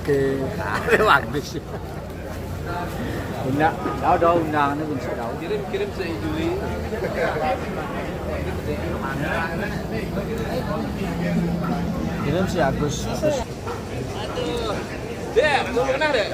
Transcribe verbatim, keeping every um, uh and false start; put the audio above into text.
Oke, ada bagus. Undang, tahu dong undangannya bentuk tahu. Kirim, kirim si Juli. Kirim si Agus. Agus. Aduh. Dek, lu pernah deh?